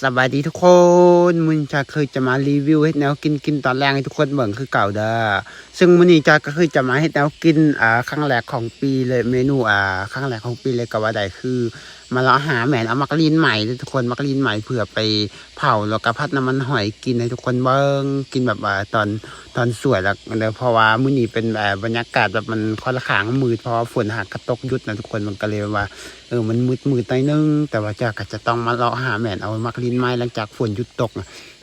ສະບາຍດີທຸກຄົນ, ມື້ນີ້ຈອຍຄືຈະມາຣີວິວເຮັດແນວກິນ ກິນຕອນແລງໃຫ້ທຸກຄົນເບິ່ງຄືເກົ່າເດີ. ເຊິ່ງມື້ນີ້ຈອຍກໍຄືຈະມາເຮັດແນວກິນ ອ່າ ຄັ້ງແລກຂອງປີເລີຍ, ເມນູ ອ່າ ຄັ້ງແລກຂອງປີເລີຍກໍວ່າໄດ້, ຄືມາເລາະຫາແມ່ນເອົາໝາກລີນໃໝ່ເດີທຸກຄົນ, ໝາກລີນໃໝ່ເພື່ອໄປເຜົາ ແລ້ວກໍຜັດນ້ຳມັນຫອຍກິນໃຫ້ທຸກຄົນເບິ່ງ, ກິນແບບວ່າຕອນ ຕອນສວຍແລ້ວເດີ, ເພາະວ່າມື້ນີ້ເປັນ ເອີ ບັນຍາກາດແບບມັນຄ່ອນຂ້າງມືດ ເພາະວ່າຝົນຫາກະຕົກຢຸດນະທຸກຄົນ, ມັນກໍເລີຍແບບວ່າ ເອີ ມັນມືດໆໜ້ອຍໜຶ່ງ, ແຕ່ວ່າຈອຍກໍຈະຕ້ອງມາເລາະຫາແມ່ນເອົາໝາກລີນໃໝ່ ຫຼັງຈາກຝົນຢຸດຕົກ.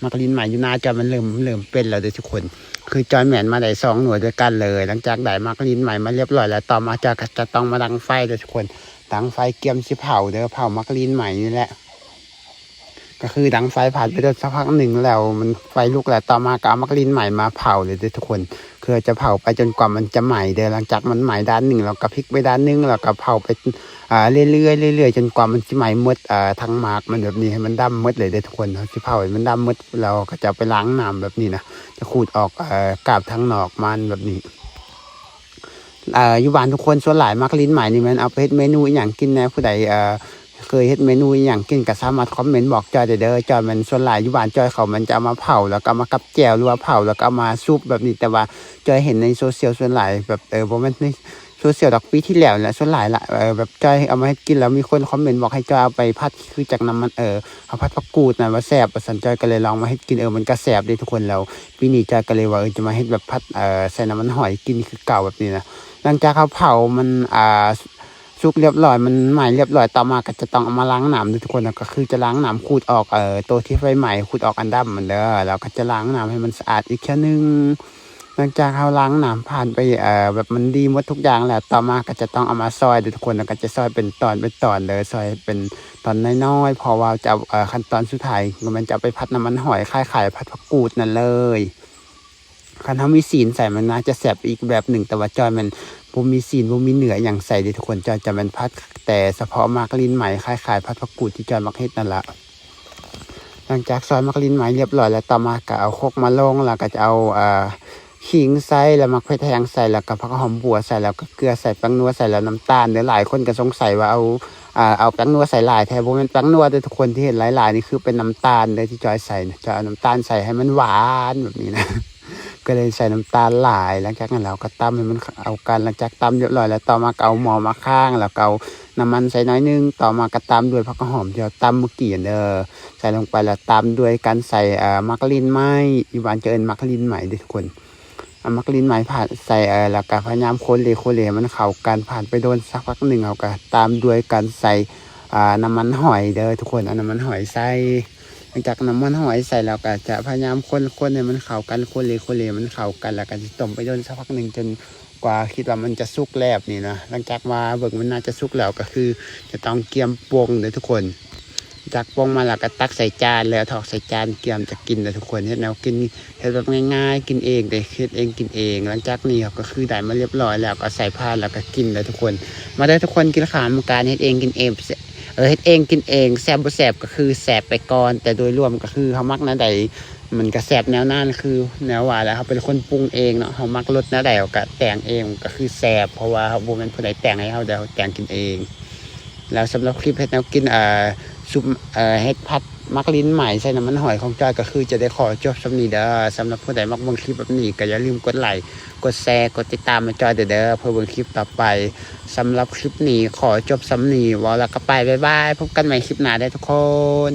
ໝາກລີນໃໝ່ຢູ່ໜ້າຈອຍມັນເລີ່ມ ເລີ່ມເປັນແລ້ວເດີທຸກຄົນ, ຄືຈອຍແມ່ນມາໄດ້ສອງໜ່ວຍດ້ວຍກັນເລີຍ. ຫຼັງຈາກໄດ້ໝາກລີນໃໝ່ມາລຽບຮ້ອຍແລ້ວ, ຕໍ່ມາຈອຍກໍຈະຕ້ອງມາດັງໄຟເດີທຸກຄົນ, ດັງໄຟກຽມຊິເຜົາເດີ, ເຜົາໝາກລີນໃໝ່ນີ້ແຫຼະ. ກໍຄືດັງໄຟຜ່ານໄປໄດ້ສັກພັກໜຶ່ງແລ້ວ ມັນໄຟລຸກແລ້ວ, ຕໍ່ມາກໍເອົາໝາກລີນໃໝ່ມາເຜົາເລີຍເດີທຸກຄົນ, ຄືຈະເຜົາໄປຈົນກວ່າມັນຈະໄໝ້ເດີ. ຫຼັງຈາກມັນໄໝ້ດ້ານໜຶ່ງ ແລ້ວກໍພິກໄປດ້ານໜຶ່ງ ແລ້ວກໍເຜົາໄປ ອ່າ ເລື້ອຍໆ ເລື້ອຍໆ ຈົນກວ່າມັນຈະໄໝ້ໝົດ ເອີ ທັງໝາກມັນແບບນີ້ ໃຫ້ມັນດຳໝົດເລີຍເດີທຸກຄົນ. ເຮົາຊິເຜົາໃຫ້ມັນດຳໝົດ ແລ້ວກໍຈະເອົາໄປລ້າງນ້ຳແບບນີ້ນະ, ຈະຂູດອອກ ເອີ ກາບທາງນອກມັນແບບນີ້. ເອີ ຢູ່ບ້ານທຸກຄົນສ່ວນຫຼາຍໝາກລີນໃໝ່ນີ້ແມ່ນເອົາໄປເຮັດເມນູອີ່ຫຍັງກິນແດ່? ຜູ້ໃດ ເອີ ເຄີຍເຮັດເມນູອີ່ຫຍັງກິນກໍສາມາດຄອມເມັນບອກຈອຍໄດ້ເດີ. ຈອຍແມ່ນສ່ວນຫຼາຍຢູ່ບ້ານຈອຍເຂົາແມ່ນຈະເອົາມາເຜົາ ແລ້ວກໍເອົາມາກັບແຈ່ວ ຫຼືວ່າເຜົາແລ້ວກໍເອົາມາຊຸບແບບນີ້, ແຕ່ວ່າຈອຍເຫັນໃນໂຊຊຽວສ່ວນຫຼາຍແບບ ເອີ ບໍ່ແມ່ນໃນໂຊຊຽວດອກ, ປີທີ່ແລ້ວນີ້ແຫຼະສ່ວນຫຼາຍລະ ເອີ ແບບຈອຍເອົາມາເຮັດກິນ ແລ້ວມີຄົນຄອມເມັນບອກໃຫ້ຈອຍເອົາໄປຜັດ ຄືຈັກນ້ຳມັນ ເອີ ເອົາຜັດຜັກກູດນະວ່າແຊບວ່າຊັ້ນ. ຈອຍກໍເລີຍລອງມາເຮັດກິນ ເອີ ມັນກໍແຊບເດ້ທຸກຄົນ. ແລ້ວປີນີ້ຈອຍກໍເລີຍວ່າ ເອີ ຈະມາເຮັດແບບຜັດ ເອີ ໃສ່ນ້ຳມັນຫອຍກິນຄືເກົ່າແບບນີ້ນະ. ຫຼັງຈາກເຮົາເຜົາມັນ ອ່າ ສຸກລຽບຮ້ອຍ ມັນໄໝ້ລຽບຮ້ອຍ, ຕໍ່ມາກໍຈະຕ້ອງເອົາມາລ້າງນ້ຳເດີທຸກຄົນ, ກໍຄືຈະລ້າງນ້ຳຂູດອອກ ເອີ ໂຕທີ່ໄຟໄໝ້ ຂູດອອກອັນດຳມັນເດີ, ແລ້ວກໍຈະລ້າງນ້ຳໃຫ້ມັນສະອາດອີກເທື່ອໜຶ່ງ. ຫຼັງຈາກເຮົາລ້າງນ້ຳຜ່ານໄປ ເອີ ແບບມັນດີໝົດທຸກຢ່າງແລ້ວ, ຕໍ່ມາກໍຈະຕ້ອງເອົາມາຊອຍເດີທຸກຄົນ, ແລ້ວກໍຈະຊອຍເປັນຕອນເປັນຕອນເດີ, ຊອຍເປັນຕອນນ້ອຍໆ ເພາະວ່າຈະເອົາ ເອີ ຂັ້ນຕອນສຸດທ້າຍ ກໍແມ່ນຈະເອົາໄປຜັດນ້ຳມັນຫອຍ ຄ້າຍໆ ຜັດຜັກກູດນັ້ນເລີຍ. ຄັນເຮົາມີຊີ້ນໃສ່ມັນໜ້າຈະແຊບອີກແບບໜຶ່ງ, ແຕ່ວ່າຈອຍແມ່ນບໍ່ມີຊີ້ນ ບໍ່ມີເນື້ອອີ່ຫຍັງໃສ່ເດ້ທຸກຄົນ, ຈອຍຈະແມ່ນຜັດແຕ່ສະເພາະໝາກລີນໃໝ່ ຄ້າຍໆ ຜັດຜັກກູດທີ່ຈອຍມັກເຮັດນັ້ນລະ. ຫຼັງຈາກຊອຍໝາກລີນໃໝ່ລຽບຮ້ອຍແລ້ວ, ຕໍ່ມາກໍເອົາຄົກມາລົງ ແລ້ວກໍຈະເອົາ ເອີ ຂີງໃສ່ ແລ້ວໝາກເຜັດແຫ້ງໃສ່ ແລ້ວກໍຜັກຫອມບົ່ວໃສ່ ແລ້ວກໍເກືອໃສ່ ແປ້ງນົວໃສ່ ແລ້ວນ້ຳຕານເດີ. ຫຼາຍຄົນກໍສົງໄສວ່າເອົາ ເອົາແປ້ງນົວໃສ່ຫຼາຍແທ້, ບໍ່ແມ່ນແປ້ງນົວເດີທຸກຄົນ, ທີ່ເຫັນຫຼາຍໆນີ້ຄືເປັນນ້ຳຕານເດີ ທີ່ຈອຍໃສ່ນະ, ຈອຍເອົານ້ຳຕານໃສ່ໃຫ້ມັນຫວານແບບນີ້ນະ. ກໍເລີຍໃສ່ນ້ຳຕານຫຼາຍ. ຫຼັງຈາກນັ້ນເຮົາກໍຕຳໃຫ້ມັນເຂົ້າກັນ, ຫຼັງຈາກຕຳລຽບຮ້ອຍແລ້ວ, ຕໍ່ມາກໍເອົາໝໍ້ມາຄ້າງ ແລ້ວກໍເອົານ້ຳມັນໃສ່ໜ້ອຍໜຶ່ງ, ຕໍ່ມາກໍຕາມດ້ວຍຜັກຫອມທີ່ເຮົາຕຳມື້ກີ້ຫັ້ນເດີ ໃສ່ລົງໄປ, ແລ້ວຕາມດ້ວຍການໃສ່ ເອີ ໝາກລີນໃໝ່, ຢູ່ບ້ານຈະເອີ້ນໝາກລີນໃໝ່ເດ້ທຸກຄົນ. ເອົາໝາກລີນໃໝ່ຜ່ານໃສ່ ເອີ ແລ້ວກໍພະຍາຍາມຄົນເລຄົນເລໃຫ້ມັນເຂົ້າກັນ. ຜ່ານໄປໂດນສັກພັກໜຶ່ງ ເຮົາກໍຕາມດ້ວຍການໃສ່ ອ່າ ນ້ຳມັນຫອຍເດີທຸກຄົນ, ເອົານ້ຳມັນຫອຍໃສ່. ຫຼັງຈາກນ້ຳມັນຫອຍໃສ່ແລ້ວ ກໍຈະພະຍາຍາມຄົນໆໃຫ້ມັນເຂົ້າກັນ, ຄົນເລຄົນເລໃຫ້ມັນເຂົ້າກັນ, ແລ້ວກໍຊິຕົ້ມໄປໂດນສັກພັກໜຶ່ງ ຈົນກວ່າຄິດວ່າມັນຈະສຸກແລ້ວນີ້ນະ. ຫຼັງຈາກວ່າເບິ່ງມັນໜ້າຈະສຸກແລ້ວ ກໍຄືຈະຕ້ອງກຽມປົງເດີທຸກຄົນ. ຈາກປົງມາແລ້ວກໍຕັກໃສ່ຈານ ແລ້ວຖອກໃສ່ຈານ ກຽມຈະກິນເດີທຸກຄົນ. ເຮັດແນວກິນ ເຮັດແບບງ່າຍໆ ກິນເອງເດ້, ເຮັດເອງກິນເອງ. ຫຼັງຈາກນີ້ເຮົາກໍຄືໄດ້ມາລຽບຮ້ອຍແລ້ວ ກໍໃສ່ພານແລ້ວກໍກິນເດີທຸກຄົນ. ມາເດີທຸກຄົນ ກິນຂ້າວນຳກັນ, ເຮັດເອງກິນເອງ ເອີ ເຮັດເອງກິນເອງ ແຊບບໍ່ແຊບກໍຄືແຊບໄປກ່ອນ, ແຕ່ໂດຍລວມກໍຄືເຮົາມັກແນວໃດ ມັນກໍແຊບແນວນັ້ນ. ຄືແນວວ່າແຫຼະ ເຮົາເປັນຄົນປຸງເອງເນາະ, ເຮົາມັກລົດແນວໃດເຮົາກໍແຕ່ງເອງ ກໍຄືແຊບ, ເພາະວ່າເຮົາ ບໍ່ແມ່ນຜູ້ໃດແຕ່ງໃຫ້ເຮົາ, ແຕ່ເຮົາແຕ່ງກິນເອງ. ແລ້ວສຳລັບຄລິບເຮັດແນວກິນ ເອີ ຊຸບ ເອີ ເຫັດຜັດໝາກລີນໃໝ່ໃສ່ນ້ຳມັນຫອຍຂອງຈອຍ ກໍຄືຈະໄດ້ຂໍຈົບສ່ຳນີ້ເດີ. ສຳລັບຜູ້ໃດມັກເບິ່ງຄລິບແບບນີ້ ກໍຢ່າລືມກົດໄລ ກົດແຊ ກົດຕິດຕາມໃຫ້ຈອຍເດີ ເພື່ອເບິ່ງຄລິບຕໍ່ໄປ. ສຳລັບຄລິບນີ້ຂໍຈົບສ່ຳນີ້ ເວົ້າແລ້ວກໍໄປ ບາຍບາຍ, ພົບກັນໃໝ່ຄລິບໜ້າເດີທຸກຄົນ.